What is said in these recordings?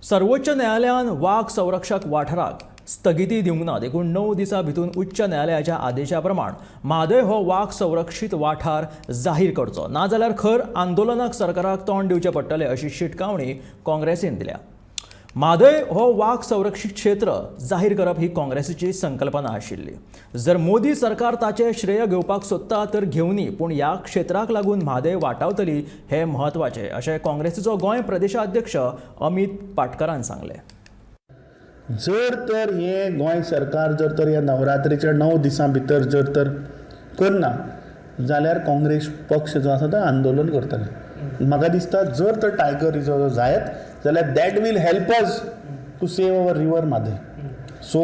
सर्वोच्च न्यायालयान वाग संरक्षक वाठाराक स्थगिती दिवंक ना, देखून 9 दिसां भितर उच्च न्यायालयाच्या आदेशा प्रमाण म्हादय हो वाग संरक्षीत वाठार जाहीर करचो, नाजाल्यार खर आंदोलनाक सरकाराक तोंड दिवचें पडटलें अशी शिटकावणी काँग्रेसीन दिल्या. म्हादय हो वाग संरक्षीत क्षेत्र जाहीर करप ही काँग्रेसीची संकल्पना आशिल्ली. जर मोदी सरकार ताचें श्रेय घेवपाक सोदता तर घेवनी, पूण ह्या क्षेत्राक लागून म्हादय वाटावतली हें म्हत्वाचें अशें काँग्रेसीचो गोंय प्रदेशाध्यक्ष अमित पाटकरान सांगलें. जर तर हें गोंय सरकार जर तर ह्या नवरात्रीच्या 9 दिसां भितर जर तर करना जाल्यार काँग्रेस पक्ष जो आसा तो आंदोलन करतले. म्हाका दिसता जर तर टायगर रिजर्व जायत जाल्यार that will help us to save our river Mhadei. So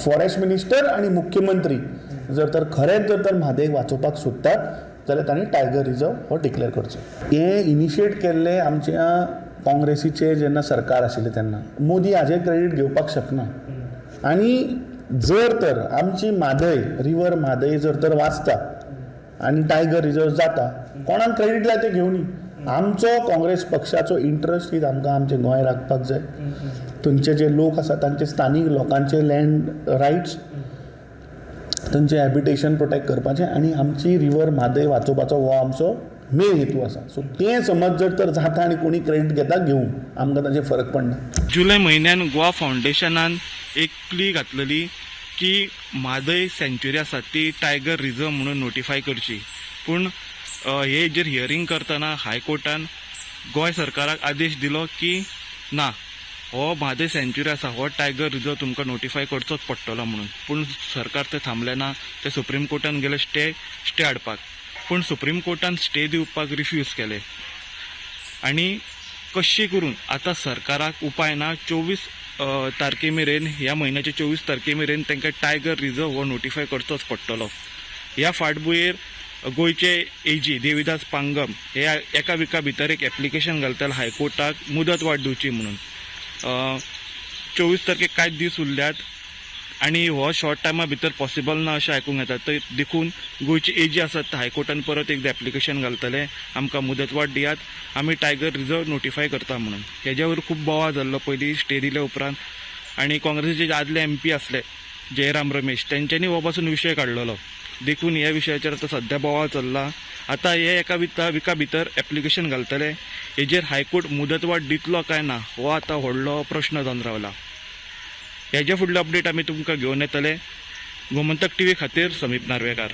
forest minister आनी मुख्यमंत्री जर तर खरेंच जर तर म्हादयक वाचोवपाक सोदतात जाल्यार तांणी टायगर रिजर्व हो डिक्लेअर करचो. हें इनिशिएट केल्लें आमच्या काँग्रेसीचें जेन्ना सरकार आशिल्लें तेन्ना. मोदी हाजें क्रेडीट घेवपाक शकना. आनी जर तर आमची म्हादय रिवर म्हादय जर तर वाचता आनी टायगर रिजर्व जाता, कोणाक क्रेडीट जाय तें घेवनी. आमचो काँग्रेस पक्षाचो इंट्रस्ट is आमकां आमचें गोंय राखपाक जाय. थंयचे जे लोक आसा तांचे स्थानीक लोकांचे लँड रायट्स, थंयचें हॅबिटेशन प्रोटेक्ट करपाचें आनी आमची रिवर म्हादय वाचोवपाचो हो आमचो मेन हेतू आसा. सो तें समज जर तर जाता आनी कोणी क्रेडीट घेता घेवं, आमकां ताचेर फरक पडना. जुलय म्हयन्यान गोवा फावंडेशनान एक प्ली घातलेली की म्हादय सँच्युरी आसा ती टायगर रिजर्व म्हणून नोटिफाय करची. पूण हेजेर हियरींग करतना हायकोर्टान गोंय सरकाराक आदेश दिलो की ना, हो म्हादय सँच्युरी आसा हो टायगर रिजर्व तुमकां नोटिफाय करचोच पडटलो म्हणून. पूण सरकार ते थांबलें ना, ते सुप्रीम कोर्टान गेले स्टे हाडपाक. पूण सुप्रीम कोर्टान स्टे दिवपाक रिफ्यूज केले आनी कशी करून आतां सरकाराक उपाय ना. 24 तारखे मेरेन, ह्या म्हयन्याच्या 24 तारखे मेरेन तांकां टायगर रिजर्व हो नोटिफाय करचोच पडटलो. ह्या फाटभुंयेर गोंयचे एजी देविदास पांगम हे एका विका भितर एक एप्लिकेशन घालतले हायकोर्टाक मुदत वाड दिवची म्हणून. 24 तारखेक कांय दीस उरल्यात आनी हो शॉर्ट टायमा भितर पॉसिबल ना अशें आयकूंक येता. तर देखून गोंयची एजी आसात ते हायकोर्टान परत एकदां एप्लिकेशन घालतले, आमकां मुदतवाड दियात, आमी टायगर रिजर्व नोटिफाय करता म्हणून. हेज्यावर खूब बोवाळ जाल्लो पयलीं स्टे दिल्या उपरांत आनी काँग्रेसीचे जे आदले एमपी आसले जयराम रमेश तेंच्यांनी हो पासून विशय काडलेलो. देखून ह्या विशयाचेर आतां सद्या बोवाळ चल्ला. आतां हे एका विका भितर एप्लिकेशन घालतले, हेजेर हायकोर्ट मुदतवाड दितलो काय ना हो आतां व्हडलो प्रश्न जावन रावला. हेजे फुडले अपडेट आमी तुमकां घेवन येतले. गोमंतक टीव्ही खातीर समीप नार्वेकार.